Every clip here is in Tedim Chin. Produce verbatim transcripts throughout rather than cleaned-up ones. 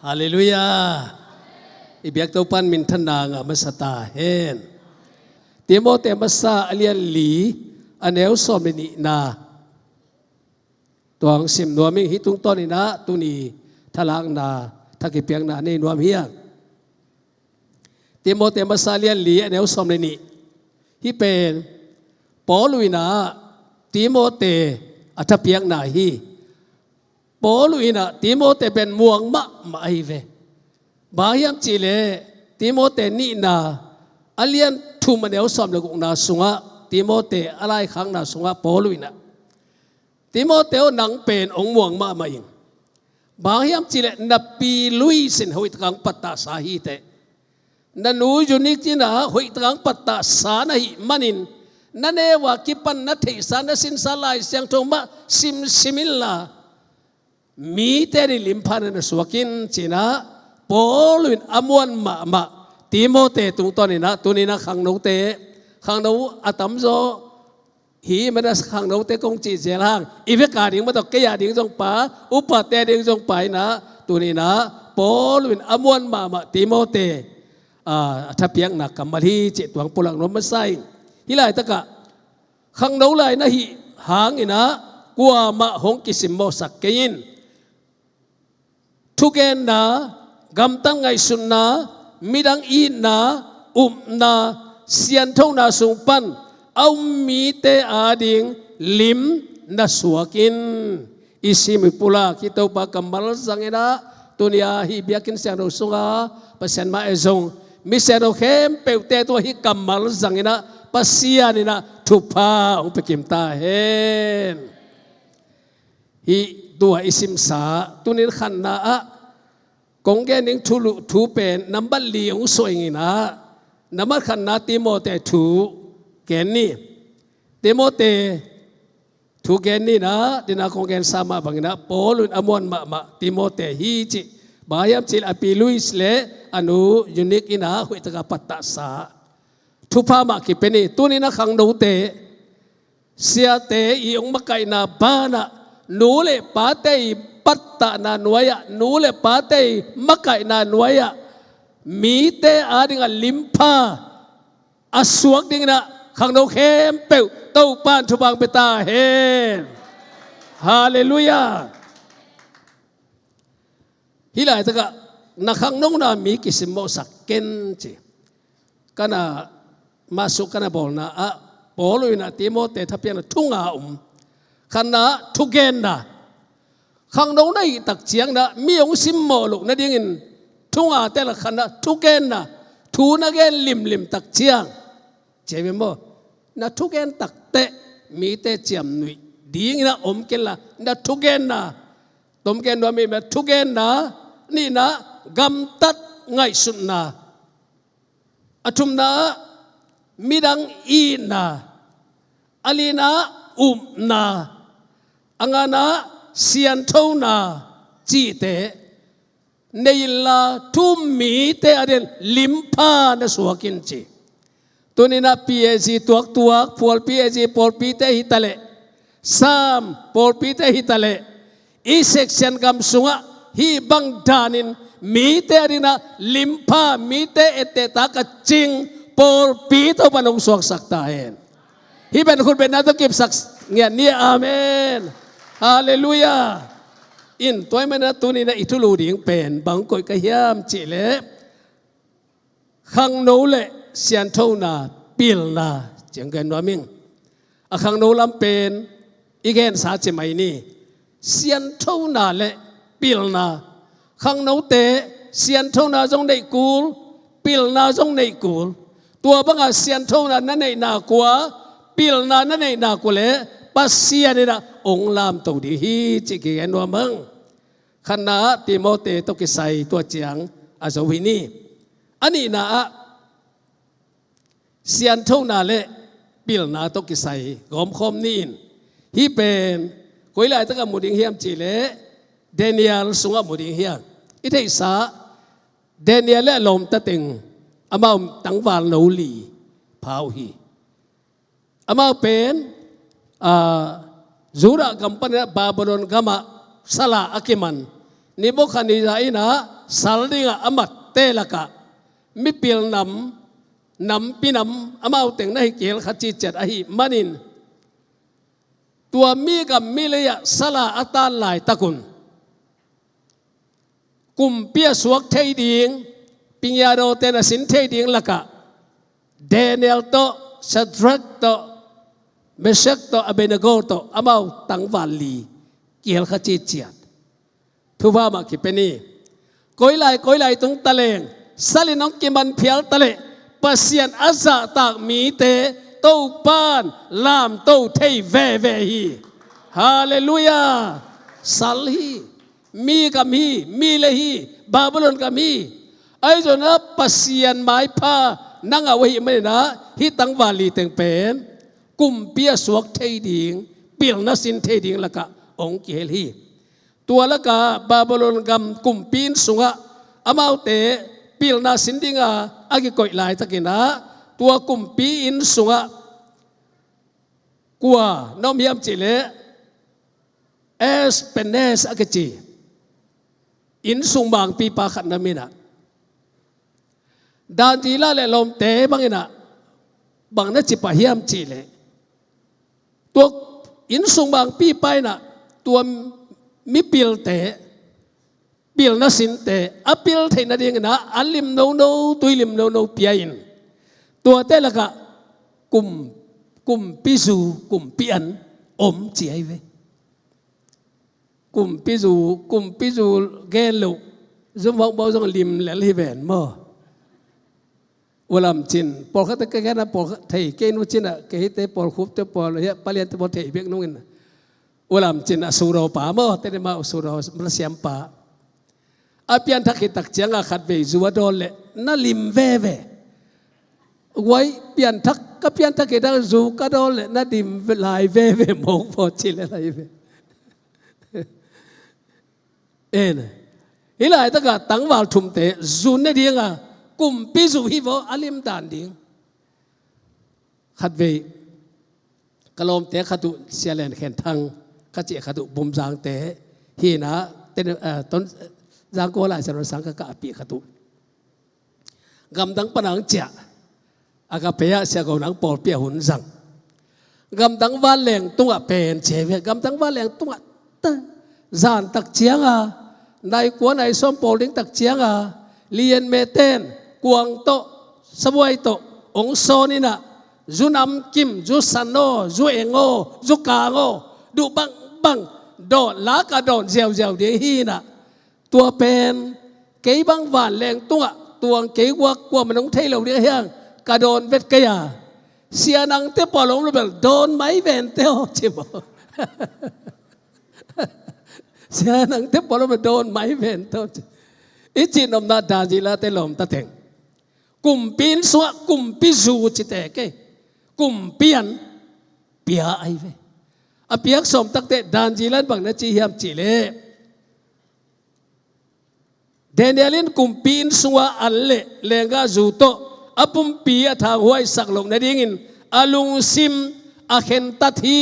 Halleluiah. I biak Topa'n minthanna ngah masa ta hen. Timote masa a lian li, a neu sawm le nihna tua hong sim nuam ing. Hih tungtawnin ah tuni thalakna, thakipiakna nei nuam hi hang. Timote masa a lian li, a neu sawm le nih. Hih pen Paul in ah Timote a thapiakna hi. Paul in ah Timote pen muang mahmah ahi ve. Bang hiam cihleh Timote nihna a lian thum, a neu sawm le gukna sungah, Timote a laikhakna sungah Paul in ah, "Timote aw, nang pen hong muang mahmah ing. Bang hiam cihleh na pi Lois in hoihtak hong pattahsa hi teh. Na nu Eunik in ah hoihtak hong pattahsa na hih manin, na neu a kipan na theihsa, na sinsa Lai Siangtho mah simsim inla, mite ading limpha na suak in," ci-in ah Paul in a muan mahmah Timote tungtawnin ah, tuni-in ah khangnote, khangno a tamzaw hi manin ah khangnote kong cih zel hang, i vek a ding mah tawh, kei a ding zong pa, upate a ding zong pa in ah, tuni-in ah Paul in a muan mahmah Timote a thapiakna kammal hi cih tua hong pulak nuam masa ing. Hih laitakah khangno lai na hih hangin ah kuamah hong kisimmawhsak kei in. Thugenna, gamtat ngaihsutna, midang itna, upna, sianthona sung pan a um mite ading lim na suak in. I sim i pulak hih Topa kammal zangin ah, tuni-a hih biakinn siangtho sunga Pasian mah e zong, mi siangtho khempeuhte tungah hih kammal zangin ah Pasian in ah thupha hong pia kim ta hen. Hih tua i simsa, tuni-in khatna ah kong gen ding thu, thu pen nambat li hong suah ing in ah, nambat khatna Timote thu gen ni. Timote thu gen ni in ah, tuni-in ah kong gensa mah bangin ah Paul in a muan mahmah Timote hi cih. Bang hiam cihleh a pi Lois le a nu Eunik in ah hoihtak a pattahsa, thupha mah kipia ni. Tuni-in ah khangnote, siate i hong makaihna banah, nu le pate i pattahna nuai-ah, nu le pate i makaihna nuai-ah mite adingah limpha a suak dingin ah khangno khempeuh Topa'n thupha hong pia ta hen. Halleluiah. Hih laitakah na khangnona mi kisimmawhsak ken ci. Ka na masuk ka na bawlna ah Paul in ah Timote thapiakna thu nga om. Khatna ah thugenna. Khangno na hih tak ciangin ah mi hong simmawh loh nadingin thu ngate lak khatna ah thugenna. Thu na gen limlim tak ciang, ci hi ve maw, na thugen takteh mite ciamnuih dingin ah om kenla, na thugenna. Tom gen nuam hi mah, thugenna. Nihna ah gamtat ngaihsutna. A thumna ah midang itna. A lina ah upna. A ngana ah sianthona cihte nei inla, thu um mite adingin limpha na suak in ci. Tuni-in ah P A G tuaktuak, phual P A G pawlpite hi taleh, Sam pawlpite hi taleh, i section gam sungah hih bang danin mite adingin ah limpha, mite ettehtak a cing pawlpi Topa'n hong suaksak ta hen. Hih pen khut betna tawh kipsak ngiat ni. Amen. Halleluiah. In tua ahih manin ah tuni-in ah i thulu ding pen bang koih ka hiam cihleh, khangno le sianthona, pilna, ci-in gen nuam ing. A khangno lam pen i gensa ci mai ni. Sianthona le pilna. Khangnote sianthona zong neih kul, pilna zong neih kul. Tua banga sianthona na neih nak uh a, pilna na neih nak uh leh Pasian in ah hong lamto ding hi cih kigen nuam ing. Khatna ah Timote tawh kisai tua ciang a zo hi ni. A nihna ah sianthona le pilna tawh kisai gawmkhawm ni in. Hih pen koi laitakah mu ding hiam cihleh, Daniel sungah mu ding hi hang. I theihsa Daniel le a lawmta teng, amau tangval no li pha uh hi. Amau pen, ah, Judah gam panin ah Babylon gamah sala a kiman Nebuchadnezzar in ah sal dingah a matte lakah mipil nam, nampi nam amau teng na hi kihel kha citciat ahih manin, tua mi gam mi lei-ah sala a tan laitakun kumpi a suak thei ding, pingiadawte na sin thei ding lakah Daniel tawh, Shadrach tawh, Meshach tawh, Abednego tawh amau tangval li kihel kha citciat. Thupha mah kipia ni. Koilai koilai tung taleng, salin hong kiman phial taleh, Pasian a zahtak mite Topan lamto thei veve hi. Halleluiah. Sal hi. Mi gam hi, mi lei hi, Babylon gam hi. Ahi zongin ah Pasian maipha na ngah uh ahih manin ah hih tangval li teng pen kumpi a suak thei ding, pilna sin thei ding lakah hong kihel hi. Tua lakah Babylon gam kumpi inn sungah amaute pilna sin dinga a kikoih laitakin ah tua kumpi inn sungah kua na om hiam cihleh Ashpenaz a kici inn sung mangpipa khat na om in ah, Daniel le lawmte bangin ah bang na ci pah hiam cihleh, tua inn sung mangpipa in ah tua mipilte, pilna sinte a pil theih nadingin ah an lim nono, tui lim nono pia in, tuate lakah kum, kumpi zu, kumpi an om ci ahi ve. Kumpi zu, kumpi zu gen loh, zu mawkmawk zong lim lel hi ven maw? Ulam cin, pawlkhatte ka gen a, pawlkhat thei kei nu cin ah, kei hite pawlkhupte pawl, hia paliante pawl thei bek nungin. Ulam cin a sudaw pa maw, tene mah sudaw na siam pa. A pianthak khit tak cianga khatvei zu a dawn leh na lim veve. Uai, pianthak, ka pianthak khit tak zu ka dawn leh na lim lai veve mawk paw ci leh lai ve. En. Hih laitakah tangval thumte zu ne dinga kumpi zu hi vaw a lim dan ding. Khatvei ka lawmte khat uh, Sia Len Khen Thang ka cih khat uh, Bumzangte hi in ah, ten, eh, ton, Zangkua Lai Sia Ron Sang ka kah a pi khat uh. Gamdang pan a hong ciah, Agape ah Sia Go Nang pawlpi a hun zang. Gamdang vanleng tungah pen ci hi ve, gamdang vanleng tungah ta, zan tak cianga, nai kua nai sawm pawl ding tak cianga, lianmeten kuang tawh, sabuai tawh hong sawn in ah, zu namkim, zu san aw, zu eng aw, zu kang aw, duh bangbang dawn, laka dawn ziauziau ding hi in ah, tua pen kei bang vanleng tungah tuang kei guak kuamah nong thei lo ding ahi hang, ka dawn vet kei a. Sia nangte pawl om lo bel dawn mai vente aw ci maw? Sia nangte pawl om lo dawn mai vente aw ci. I cih nopna Daniel-te lawmta teng kumpi inn sungah kumpi zu cite kei, kumpi an pia ahi ve. A piak sawm takteh Daniel in bang na ci hiam cihleh, Daniel in kumpi inn sunga an le lenggahzu tawh a pumpi a thanghuaisak loh nadingin a lungsim a khentat hi.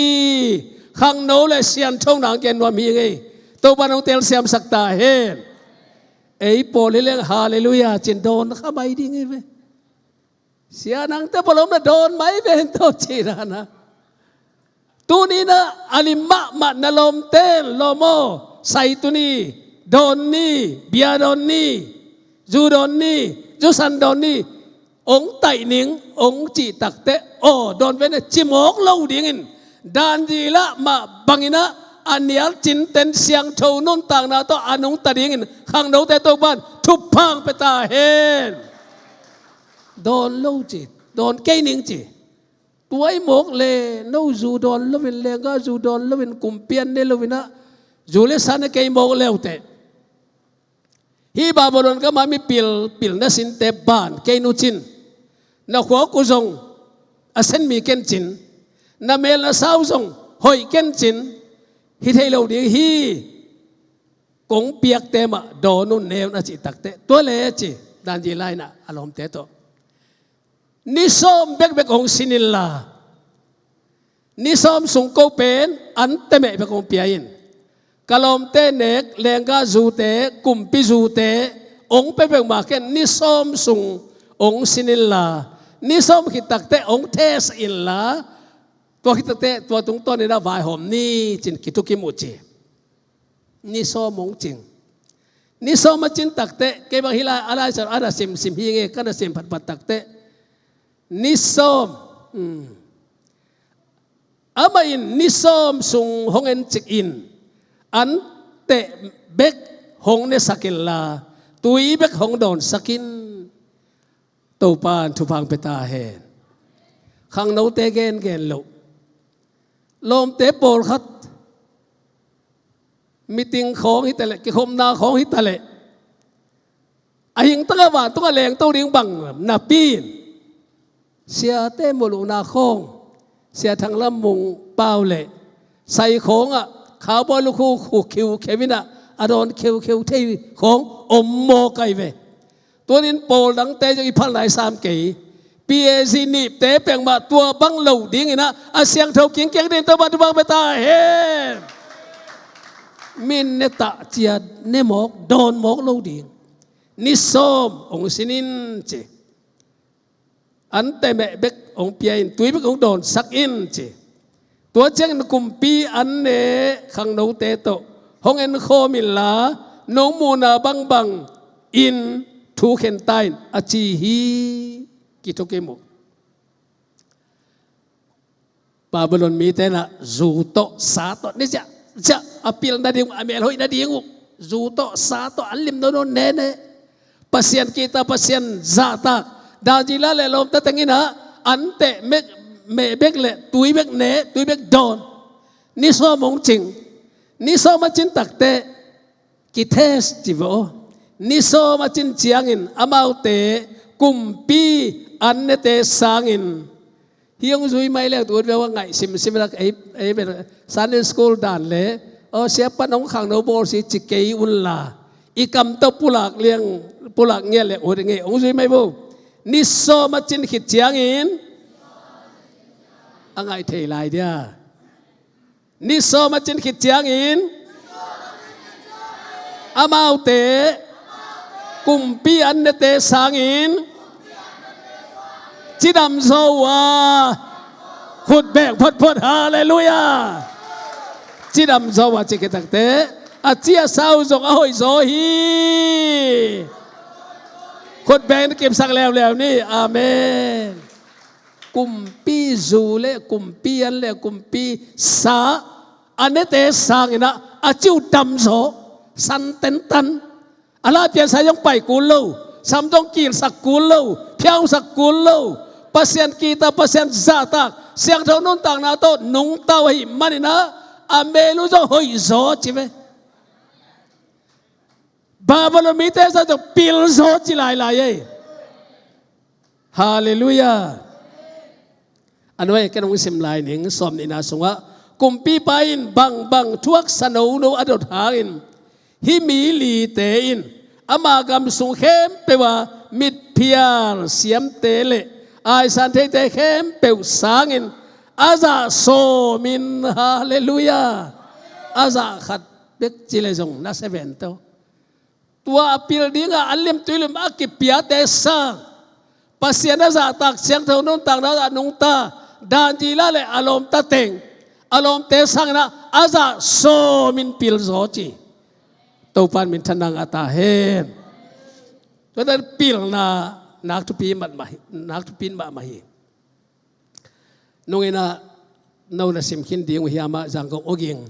Khangno le siangtho nang gen nuam hi ngei. Topa nong telsiamsak ta hen. Ei pawl hi leng halleluiah cin dawn kha mai ding hi ve. Sia nangte pawl om na dawn mai vente aw ci dan a. Tuni in ah a lim mahmah na lawmten lawm aw, sai tuni, dawn ni, bia dawn ni, zu dawn ni, zu san dawn ni, hong taih ning hong cih takteh aw dawn vene ci mawk lo dingin, Daniel mah bangin ah a nial cinten siangtho nuntakna tawh a nungta dingin khangnote Topan thupha hong pia ta hen. Dawn lo ci, dawn kei ning ci. Tua i mawk le no zu dawn loin, lenggahzu dawn loin, kumpi an ne loin ah zu le sa ne kei mawk le uh teh. Hih Babylon gama mipil, pilna sinte ban kei nu cin, na khuak uh zong a sen mi ken cin, na mel na sau zong hoih ken cin, hi thei lo ding hi. Kong piakte mah dawn un ne un a cih takteh, tua le ci, Daniel in ah a lawmte tawh ni sawm bekbek hong sin inla, ni sawm sung ko pen an temeh bek hong pia in. Ka lawmte nek lenggahzute, kumpizute ong pia peuhmah ken ni sawm sung ong sin inla, ni sawm khit takteh ong test inla, tua khit takteh tua tungtawn inah vaihawm ni ci-in kithukim uh ci. Ni sawm ong cing. Ni sawm a cin takteh kei bang hih lai a lai sa a na simsim hi nge, ka na sim phatphat takteh ni sawm, hmm. Amah in ni sawm sung hong encik in, anteh bek hong nesak inla, tui bek hong dawnsak in. Topa in thupha pia ta hen. Khangnote gengen loh, lawmte pawlkhat meeting khawng hi taleh, kikhopna khawng hi taleh, a hing taka vantungah lengto ding bang napi in siate mawhluhna khawng, Sia Thang Lam Mung Pau le Sai khawngah khaubawi lukhu khu khiukheu inah a dawn kheukheu thei khawng om maw kai ve. Tuanin pawl dangte zong i phalna i sam kei. P A G nihte peuhmah tua bang lo dinginah a siangtho kingkiang ding Topa thupha pia ta hen. Min ne tah ciat ne mawk dawn mawk lo ding. Ni sawm ong sin in ci. Anteh meh bek ong pia in, tui bek ong dawnsak in ci. Tua ciangin kumpi an ne khangnote tawh hong enkhawm inla, nong muhna bangbang in thu khen ta in a ci hi. Kithukim uh. Babylon mite inah zu tawh sa tawh ne ciah ciah a pilna ding uh, a melhoihna ding uh, zu tawh sa tawh an lim nono nene. Pasian kihta, Pasian zahtak, Daniela le lawmta teng inah anteh meh bek le tui bek ne, tui bek dawn. Ni sawm ong cing. Ni sawm a cin takteh kitest ci ve aw. Ni sawm a cin ciangin amaute kumpi an nete sangin, hih ong zui mai leng tu ut ve aw, a ngaih simsim lak ei, ei pen Sunday school dan le aw, siapan ong khangno bawl si ci kei unla, i kam tawh pulak liang, pulak ngiat le ut ngei ong zui mai bo. Ni sawm a cin khit ciangin a ngaih thei lai dia. Ni sawm a cin khit ciangin amaute kumpi an nete sangin cidam zaw uh a, khut beng photphot, halleluiah. Cidam zaw uh a ci khit takteh a ci a sa uh zong a hoih zaw hi. Khut beng na kipsak leuleu ni. Amen. Kumpi zu le kumpi an le kumpi sa a nete sanginah a ci uh damzaw, san tentan. A la piansa zong pai kul lo, sam zong kilsak kul lo, phiausak kul lo. Pasian kihta, Pasian zahtak, siangtho nuntakna tawh nungta uh ahih maninah a mel uh zong hoihzaw ci ve. Babylon mite zah zong pilzaw ci lailai ei. Halleluiah. A nuai ken hong sim lai ning, sawm nihna sungah kumpipa in bangbang thuaksa nono a dot hangin hih mi lite in ama gam sung khempeuh a mitphial siamte le aisan theite khempeuh sangin a zah sawmin, halleluiah, a zah khat bek ci le zong na seven to. Tua a pil dingah a limtui lim a kipiate sang, Pasian a zahtak, siangtho nuntakna a nungta Daniela le a lawmta teng, a lawmte sanginah a zah sawmin pilzaw ci. Topa in minthanna ngah ta hen. Tuate pilna nak thupi mahmah hi, nak thupi mahmah hi. Nung inah no na sim khin ding uh hiam ah, Zangkong awging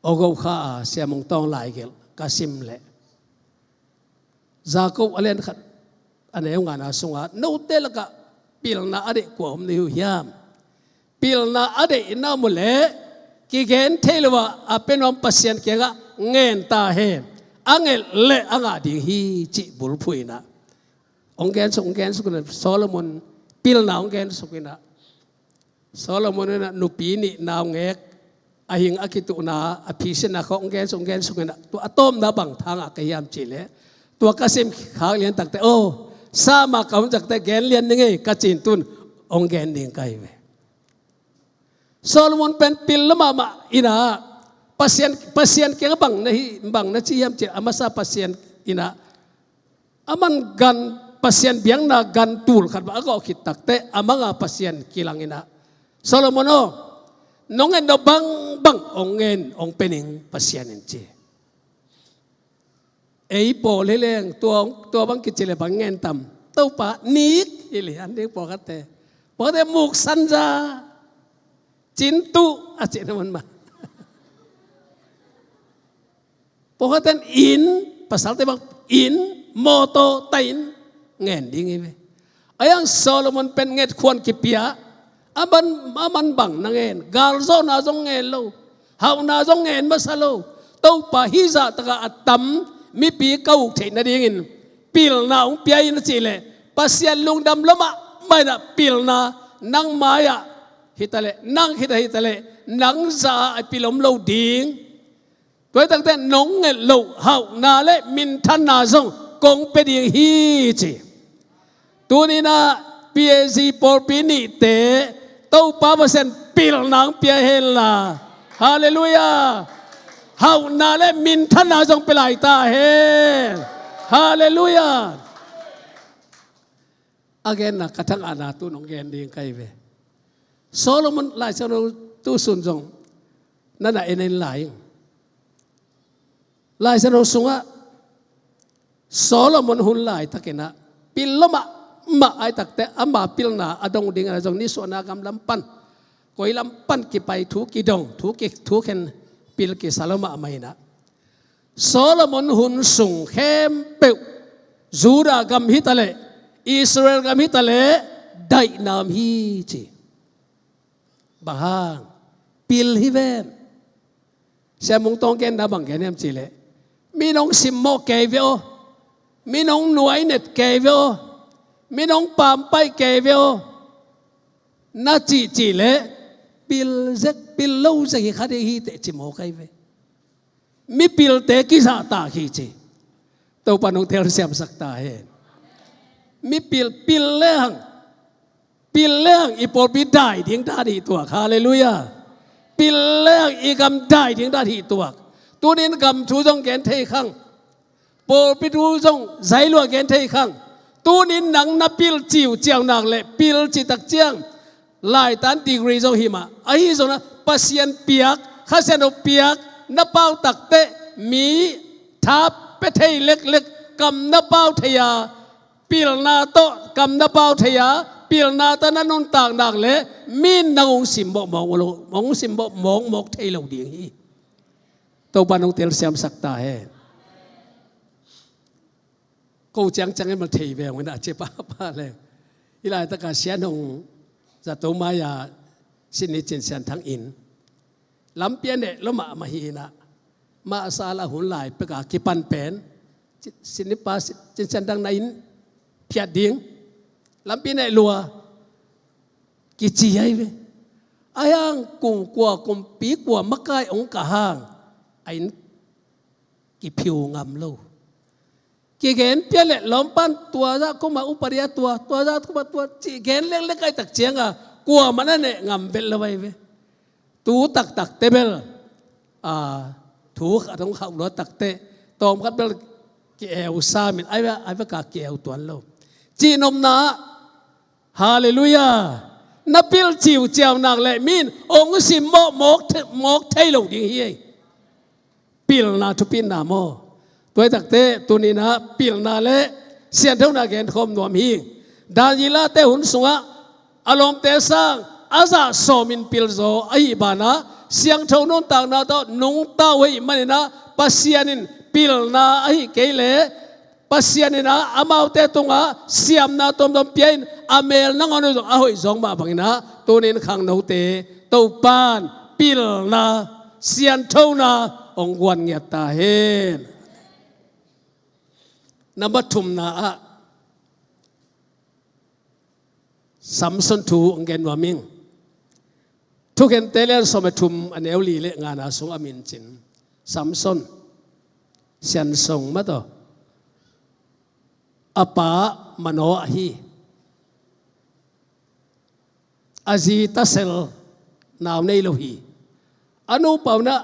awgo kha a Sia Mung Tawng laigelh ka sim leh, Jakob a lian khat a neu ngana sungah note lakah pilna a deih kua om na hi uh hiam? Pilna a deih na om uh leh kigen thei lo ah a pia nuam Pasian kiangah ngen ta hen. A ngelh leh a ngah ding hi cih bulphuh inah hong gensuk, hong gensuk inah Solomon pilna hong gensuk inah, Solomon inah nupi nih naungek a hing a kituhna a phisinna khawng hong gensuk, hong gensuk inah tua a tawpna bang tha ngah ka hiam cih leh, tua ka sim khak lian takteh, oh, Sam ah ka hun takteh gen lian ning ei ka ci-in tun hong gen ding ka hi ve. Solomon pen pil lua mahmah inah Pasian, Pasian kiangah bang na hi, bang na ci hiam cih leh, a masa Pasian inah Aman gan, Pasian biakna gan tul khat bang a gawh khit takteh a manga Pasian kilang inah, Solomon aw, nong nget nop bangbang hong ngen, hong pia ning Pasian in ci. Ei pawl hi leng tua, tua bang kici le bang ngen tam? Topa nik hi le an ding pawlkhatte. Pawlkhatte muksan za, cintu a cihna man mah. Pawlkhatten inn, pasalte bang inn, mawtaw, taih inn ngen ding hi ve. Ahi hang Solomon pen ngetkhuan kipia, aman, aman bang na ngen? Galzawhna zong ngen lo, hauhna zong ngen masa lo. Topa hih zahtakah a tam mipi ka uk theih nadingin pilna hong pia in a cih leh, Pasian lungdam lua mahmah inah pilna nang mai-ah hi taleh, nang khitah hi taleh, nang za-ah a pil om lo ding. Tua hi takteh nong nget loh hauhna le minthanna zong kong pia ding hi ci. Tuninah P A G pawlpi nihte Topa Pasian pilna hong pia henla. Halleluiah. Hauhna le minthanna zong pia lai ta hen. Halleluiah. A genna ka thangahna tu nong gen ding ka hi ve. Solomon Lai Siangtho tu sun zong na na en en lai ing. Lai Siangtho sungah Solomon hun laitakinah pil lua mahmah ahi takteh ama pilna a dong dingin a zong nisuahna gam lam pan, koi lam pan kipai thu kidong, thu ki, thu khen pil kisa lua mahmah inah, Solomon hun sung khempeuh Judah gam hi taleh, Israel gam hi taleh, daihna om hi ci. Bang hang? Pil hi ven. Sia Mung Tawng genna bang gen hiam cih leh, mi nong simmawh kei ve aw, mi nong nuainet kei ve aw, mi nong pampaih kei ve aw, na cihcih leh pil zek, pil lo zek hi kha ding hi teh ci mawk ahi ve. Mipilte kizahtak hi ci. Topa nong telsiamsak ta hen. Mipil, pil lehang, pil lehang i pawlpi dai ding dan hi tuak. Halleluiah. Pil lehang i gam dai ding dan hi tuak. Tunin gam thu zong gen thei khang, pawlpi thu zong zai lua gen thei khang. Tunin nang na pil ciuciau nak leh, pil citak ciang laitan degree zong hi mah, ahi zongin Pasian piak, Kha Siangtho piak na pau takteh, mi tha pia thei leklek kam na pau thei a, pilna tawh kam na pau thei a, pilna tawh na nuntak nak leh, mi in nang hong simmawh mawk lo, hong simmawh mawkmawk thei lo ding hi. Topa nong telsiamsak ta hen. Ko ciangciang in mal thei ve hong inah, a ci pahpah leng. Hih laitakah Sia Nong zato mai-a Sydney Cin Sian Thang in lampi a neh lua mahmah hi inah, mah sal a hun lai peka kipan pen Sydney pa Cin Sian Thang na inn phiat ding, lampi neh lua, kici ahi ve. Ahi hang kum kua, kumpi kua makai hong kah hang a inn kiphiu ngam lo. Kigen pian leh lawmpan tua zah kum a upadi a tua, tua zah kum a tua cih gen leklek ahi tak cianga kuamah na neh ngam vet lo ahi ve. Tu taktak te bel, a, thu khat hong khauh lua takteh tawmkhat bel ki-eu sam in, ahi ve, ahi ve ka ki-eu tuan lo. Cihnopna ah, Halleluiah. Na pil ciuciau nak leh mi in hong simmawh mawk the-, mawk thei lo ding hi. Pilna thupitna maw? Tua hi takteh tuninah pilna le sianthona genkhawm nuam hi. Daniela te hun sungah a lawmte sang a zah sawmin pilzaw ahi banah siangtho nuntakna tawh nungta uh ahih maninah Pasian in pilna ahi kei leh Pasian inah amaute tungah siamna tuamtuam pia in a mel nangawn uh zong a hoih zawng mah banginah tunin khangnote Topan pilna, sianthona hong guan ngiat ta hen. Number thumna ah Samson thu hong gen nuam ing. Thukhente lian sawm le thum a neu li le ngana sung a min cin. Samson, Siansong mah tawh. A pa Manoah hi. A zi Tasel nau nei lo hi. A nupa unah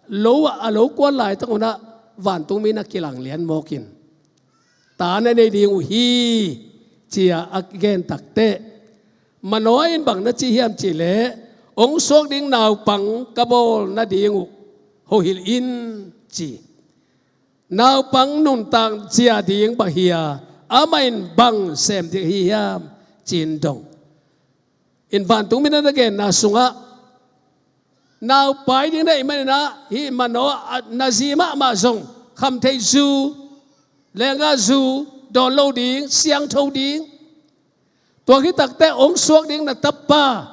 lo ah a lo kuan laitak unah vantungmi na kilang lian mawkin ta na nei ding uh hi, ci-a a gen takteh, Manoah in bang na ci hiam cih leh, hong suak ding naupang ka bawl nading uh hohilh in, ci. Naupang nuntak zia ding bang hi-a, amah in bang sem ding hi hiam, ci-in dong. In vantung mi in a na genna sungah, naupai ding na hih manin ah, hih Manoah, a, na zi mahmah zong khamtheih zu, leenggah zu dawn lo ding, siangtho ding. Tua khit takteh hong suak ding na tapa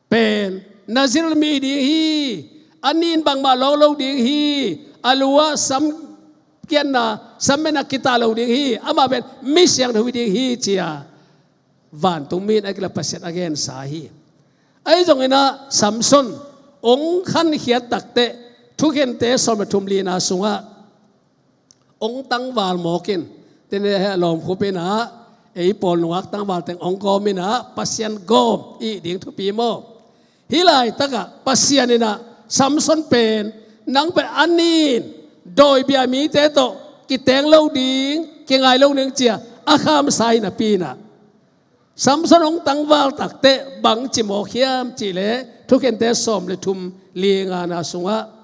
pen Nazir mi ding hi. A nin bangmah lawng lo ding hi. A lu ah sam kiatna, sam metna kitah lo ding hi. Amah pen mi siangtho hi ding hi, ci-a vantung mi in a kila Pasian a gensa hi. Ahi zongin ah Samson hong khankhiat takteh, Thukhente sawm le thum, lina sungah, hong tangval mawk in, tene he lawmkhup in ah, ei pawl nungak tangval teng hong gawm in ah, Pasian gawm i hih ding thupi maw? Hih laitakah Pasian in ah, Samson pen, nang pen a nin dawibia mite tawh kiteng lo ding, kingai lo ding, ci-a a khamsa hi napi in ah, Samson hong tangval takteh bang ci mawk hiam cih leh, Thukhente sawm le thum, li ngana sungah,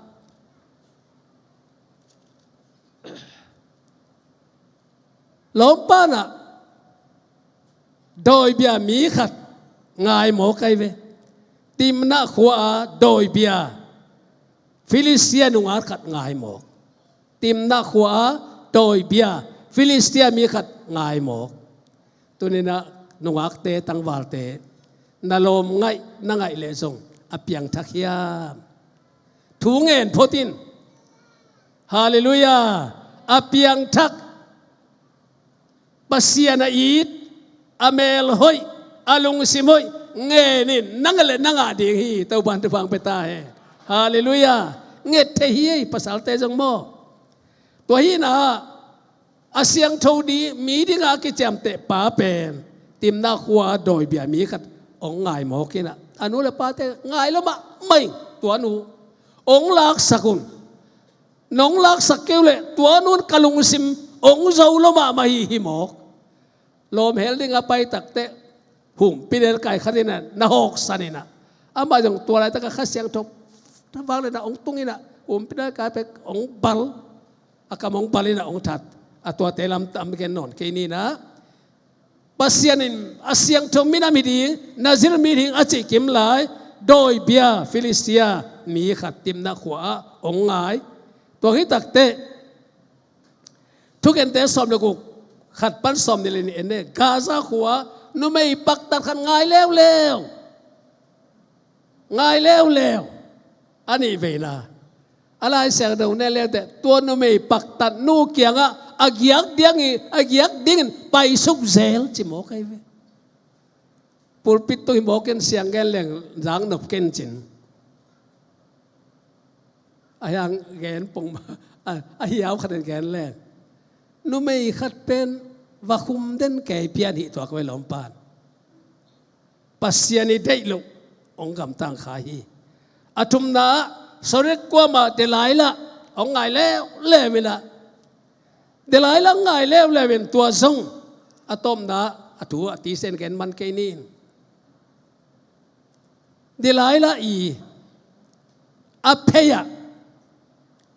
Lawmpa in ah dawibia mi khat ngai mawk ahi ve. Timnah khua-a dawibia Filistia nungak khat ngai mawk. Timnah khua-a dawibia Filistia mi khat ngai mawk. Tuni in ah nungakte, tangvalte, na lawm ngaih na ngaih leh zong a piangthak hiam? Thu ngen phot in. Halleluiah. A piangthak. Pasian a it, a melhoih, a lungsim hoih ngen in, nang le nang a ding hi. Topa'n thupha pia ta hen. Halleluiah. Nget thei hi ei, pasalte zong maw. Tua hi in ah, a siangtho ding, mi dingah a kiciamteh pa pen Timnah khua-a dawibia mi khat hong ngai mawk in ah, a nu le pate ngai lo mahmah ing. Tua nu hong laksak un. Nong laksak kei uh leh tua nu in ka lungsim hong zo lo mahmah hi, hi mawk. Lawm hel ding a pai takteh, humpinelkai khat in ah na hawksan in ah, amah zong tua laitakah Kha Siangtho, Kha vang le na hong tung in ah, humpinelkai pen hong bal, a kam hong bal in ah hong that. A tuate lam tam gen nawn kei ni in ah, Pasian in a siangtho minam hi ding, Nazir mi ding a cih kim lai, dawibia Filistia mi khat Timnah khua-ah hong ngai. Tua khit takteh, Thukhente sawm le guk, khat pan sawmnih le nih en ne, Gaza khua-ah numei paktat khat ngai leuleu. Ngai leuleu. A nih veina, a Lai Siangtho ne leuteh, tua numei paktat nu kiangah a giak ding hi, a giak dingin paisuk zel ci mawk ahi ve. Pulpit tung hi mawk in, siang gen leng zang nop ken cin. A hiang gen pong, a, a hiau khat in gen leng, numei khat pen va khum den kei pian hi, tua ka ve lawmpa'n. Pasian i deih loh hong gamtang kha hi. A thumna-ah Sorek kuama Delilah hong ngai leuleu in ah, Delilah ngai leuleu in, tua zong a tawpna-ah a thu a tisen gen man kei ni in. Delilah i a phei-ah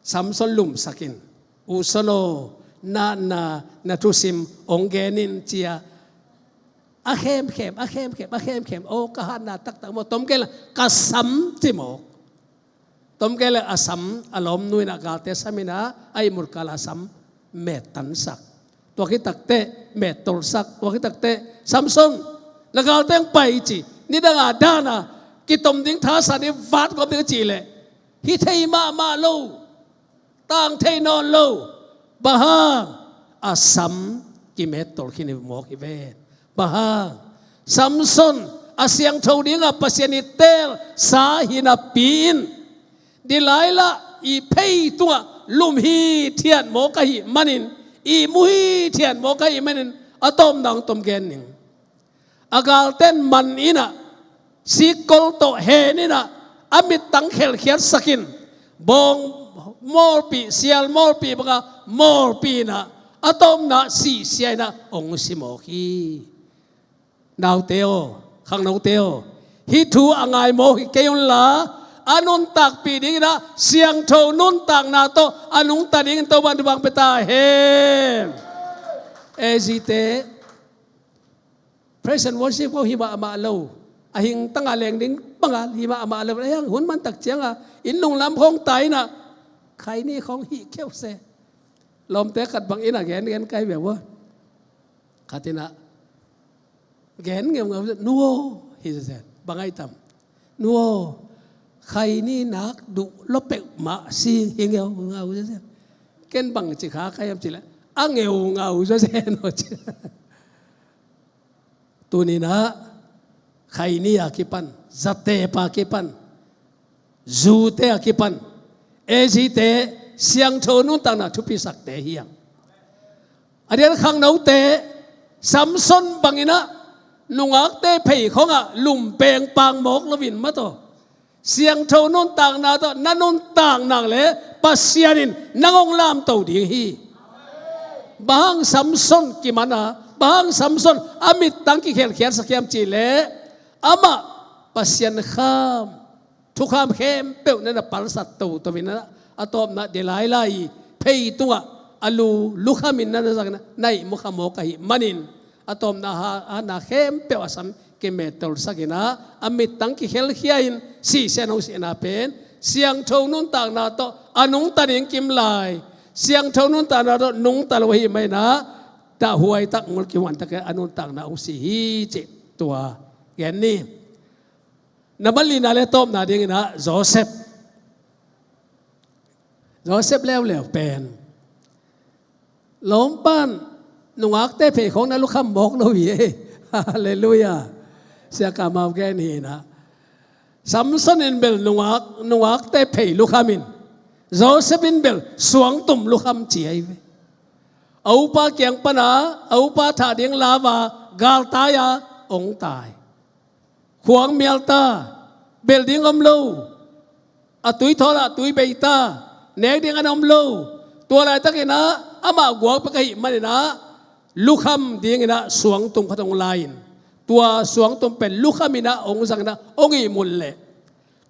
Samson lumsak in, "U Son aw, na, na, na thusim hong gen in," ci-a a khemkhem, a khemkhem, a khemkhem. "Aw, ka hatna taktak maw, tom kei leh ka sam," ci mawk. Tom kei leh a sam, a lawmnu in ah, galte sam in ah, a ihmut kal a sam mettansak. Tua khit takteh mettolsak. Tua khit takteh, "Samson, na galte hong pai," ci. Nidang a dan a kitom ding thasan, i vat gawp ding cih leh hi thei mahmah lo. Tang thei nawn lo. Bang hang? A sam kimettol khin hi mawk hi ven. Bang hang? Samson a siangtho dingah Pasian i teelsa hi napi in, Delilah i phei tungah lum hithiat mawk ahih manin, ihmu hithiat mawk ahih manin, a tawpna hong tom gen ning. A galte'n man in ah, sikkol tawh hen in ah, a mittang khelkhiatsak in, bawng mawlpih, sial mawlpih banga mawlpih in ah, A tawpna sihsia inah hong si mawk hi. Naute aw, khangnote aw, hih thu a ngai mawk hi kei unla, a nuntakpih dinginah siangtho nuntakna tawh a nungta dingin Topan thupha pia ta hen. Ezite, praise and worship ko hi mahmah lo. A hingtanga leng ding banga hi mahmah lo. Ahiang hun mantak cianga inn nunglam khawng ta inah khaini khawng hih kheuh se. Lawmte khat bang inah gengen kai ve ua. Khat inah gen ngeungau, nu aw, hi zen. Bang ai tam? Nu aw, khaini nak duh lopek mah si hi ngeungau zen. Ken bang ci kha kai am ci leh a ngeungau zen aw ci. Tuninah khaini a kipan, zatep a kipan, zute a kipan, ezite siangtho nuntakna thupisakte hi ang. A dian khangnote, Samson banginah nungakte phei khongah lumpeng pang mawk loin mataw, siangtho nuntakna tawh na nuntak nak leh Pasian in nang hong lamto ding hi. Bang hang Samson kimana, bang hang Samson a mittang kikhelkhiatsak hiam cihleh, amah Pasian kham, thukham khempeuh na na palsat toto inah, a tawpna Delilah i phei tungah a lu lukhamin na na zang inah na ihmu kha mawk ahih manin, a tawpna ha, a na khempeuh a sam kimetolsak inah, a mittang kikhelkhia in sihsia in hong sihna pen siangtho nuntakna tawh a nungta ding kim lai, siangtho nuntakna tawh nungta lo ahih maninah, dahhuai tak, ngul kihuan tak a nuntakna hong si hi cih tua gen ni. Na man lina le tawpna dinginah Joseph. Joseph leuleu pen lawmpan nungakte phei khong na lukham mawk lo hi e. Halleluiah. Sia Kamau gen hinah, Samson in bel nungak, nungakte phei lukhamin, Joseph in bel suangtum lukham ci ahi ve. A upa kiang pana a upa thah ding lauva galtai-a hong tai. Khuang mial ta, bel ding om lo. A tui thawl ah tui bei ta, nek ding an om lo. Tua laitakinah amah guak pek ahih maninah lukham dinginah suangtum khat hong la-in, tua suangtum pen lukhaminah hong zanginah hong ihmut leh,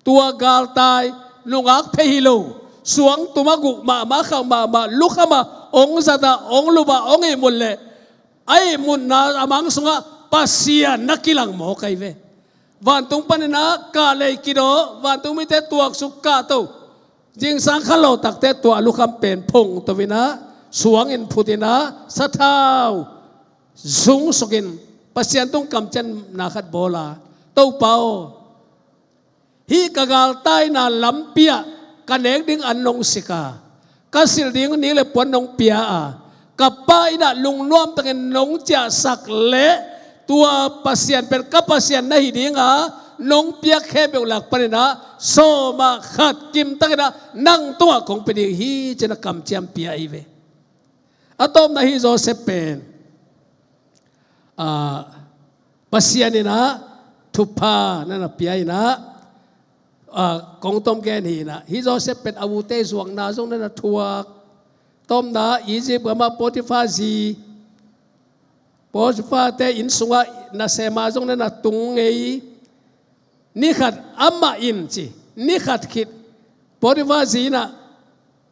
tua galtai, nungak phei hi lo, suangtum a guk mahmah, khauh mahmah, lukham a hong zat a hong lup a hong ihmut leh, a ihmutna a mang sungah Pasian na kilang mawk ahi ve. Vantung paninah kahlei kidaw, vantung mite tuaksuk kahto, zingsang khalawh takte tua lukham pen phongto inah, suangin phut inah, sathau zungsukin Pasian tung kamciamna khat bawl a, Topa aw, hih ka galtaina lampi-ah ka nek ding an nong sik a, ka silh ding nik le puan nong pia a, ka Pa innah lungnuam takin nong ciahsak leh, tua Pasian pen ka Pasian na hi dinga, nong piak khempeuh lak paninah sawmah khat kimtakinah nang tungah kong pia ding hi, ci-in a kamciam pia ahi ve. A tawpna hih Joseph pen, ah, Pasian innah thupha na na pia innah, ah, kong tom gen hi innah, hih Joseph pen a ute zuakna zong na na thuak. Tawpna Egypt gama Potiphar zi, Potiphar te inn sungah nasema zong na na tung ngei. Ni khat amah in ci, ni khat khit, Potiphar zi innah,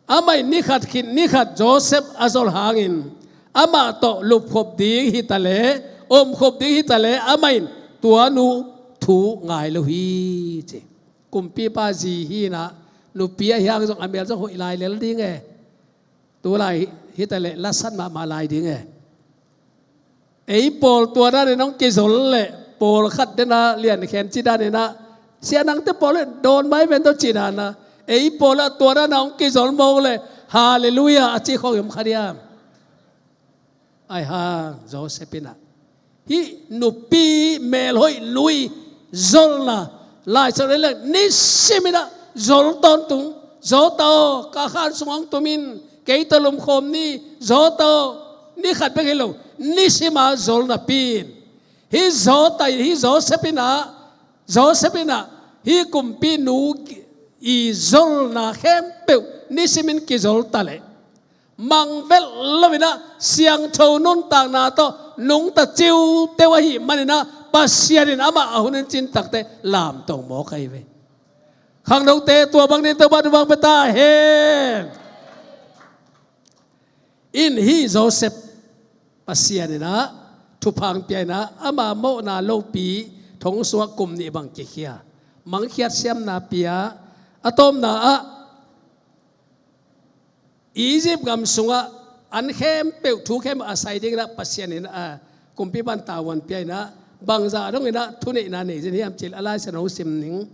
amah in ni khat khit ni khat Joseph a zol hangin, amah tawh lupkhop ding hitaleh, omkhop ding hitaleh, amah in tua nu thu ngai lo hi ci. Kumpipa zi hi innah, nupi ahi hang zong a mel zong hoih lai lel ding e. Tulai hitaleh lasat mahmah lai ding e. Ei pawl tua danin hong kizol leh, pawlkhat dena liankhen ci daninah, sia nangte pawl leh dawn mai ven tawh ci dana, ei pawl ah tua dana hong kizol mawk leh, halleluiah a ci khawng hi om kha diam? Ai hang Joseph innah hih nupi melhoih nui zolna, Lai Siangtho leh nisiminah zol tawntung, zaw ta aw, ka khan sungah hong tumin, kei tawh lumkhawm ni, zaw ta aw, ni khat bek hi lo, nisima zol napi in. Hih zaw ta in, hih Joseph innah, Joseph innah hih kumpinu i zolna khempeuh nisimin kizol ta leh, mangvelh loinah siangtho nuntakna tawh nungta ciuteu ahih maninah Pasian in amah a hun in cintakte lamto mawk ahi ve. Khangnote tua bang nin Topa thupha pia ta hen. In hih Joseph Pasian inah thupha pia inah ama mawhna lopi thong sungah kum nih bang kikhia, mangkhiat siamna pia, a tawpna ah Egypt gam sungah an khempeuh, thu khempeuh a sai dinginah Pasian inah kumpipa in tavuan pia inah bangzah donginah thuneihna nei zen hiam cih a Lai Siangtho hong sim ning.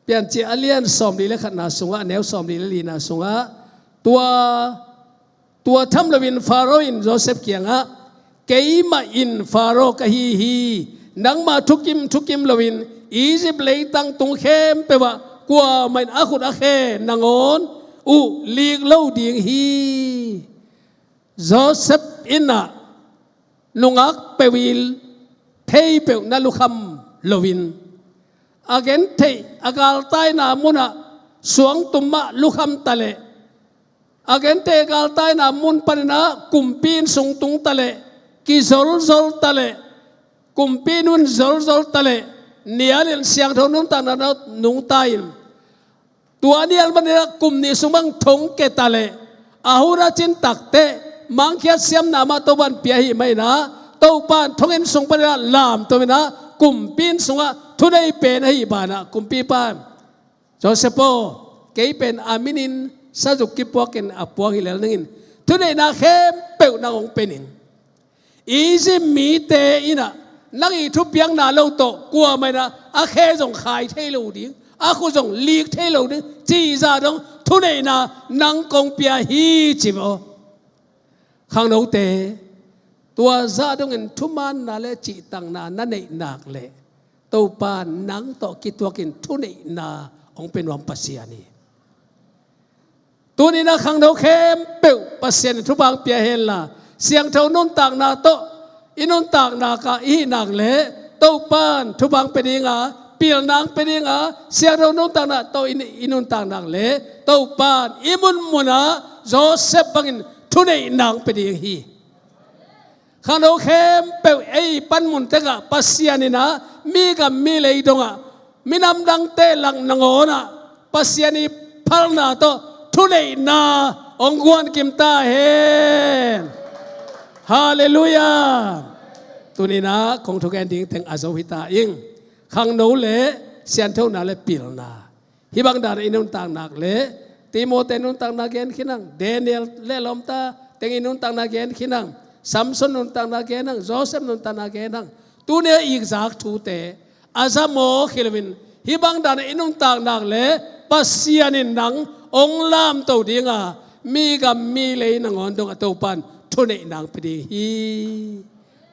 Piancil a lian sawmli le khatna sungah, a neu sawmli le lina sungah, tua, tua tham loin Faro in Joseph kiangah, keimah in Faro ka hi hi. Nangmah thukim thukim loin Egypt leitang tung khempeuh ah kuamah in a khut a khe nangawn uh lik lo ding hi. Joseph inah nungak peuh in thei peuh na lukham loin, a gentheih a galtaina munah suangtum ah lukham taleh, a gentheih a galtaina mun paninah kumpi inn sung tung taleh, kizolzol taleh, kumpi nun zolzol taleh, nialin siangtho nuntakna nungta in, tua nial maninah kum nih sung bang thong keta leh a hun a cintakte mangkhiat siamna mah Topa in pia ahih maninah Topa in thong inn sung paninah lamto inah kumpi inn sungah thunei pen ahih banah kumpipa in, Joseph aw, kei pen a minin sazuk kipuakin a puak hi lel ningin, thuneihna khempeuh nang hong pe ning. Egypt mite inah nang i thupiakna lo tawh kuamah inah a khe zong khai thei lo ding, a khut zong lik thei lo ding cihzah dong thuneihna nang kong pia hi ci ve aw. Khangnote, tua zah dongin thumaanna le cihtakna na neih nak leh Topa nang tawh kituakin thuneihna hong pe nuam Pasian hi. Tuninah khangno khempeuh Pasian in thupha pia henla, siangtho nuntakna tawh i nuntakna kah i hih nak leh Topa in thupha pe dinga, pilna pe dinga, siangtho nuntakna tawh i, i nuntak nak leh Topa in i munmunah Joseph bangin thuneihna pe ding hi. Khangno khempeuh ei panmun tekah Pasian inah mi gam mi lei dongah minam dangte lak nangawnah Pasian i phalna tawh thuneihna hong guan kim ta hen. Halleluiah. Tuninah kong thugen ding teng a zo hi ta ing. Khangno le sianthona le pilna. Hih bang dan i nuntak nak leh Timote nuntakna gen khin ang, Daniel le lawmta teng i nuntakna gen khin ang, Samson nuntakna gen ang, Joseph nuntakna gen ang. Tuni a i zak thute a za mawk hi loin hih bang dan i nuntak nak leh Pasian in nang hong lamto dinga, mi gam mi lei nangawn dongah Topa in thuneihna pe ding hi.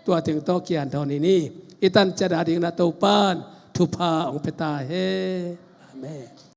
Tua teng tawh kian thawn hi ni. I tan ciat a dingin Topa in thupha hong pe ta hen. Amen.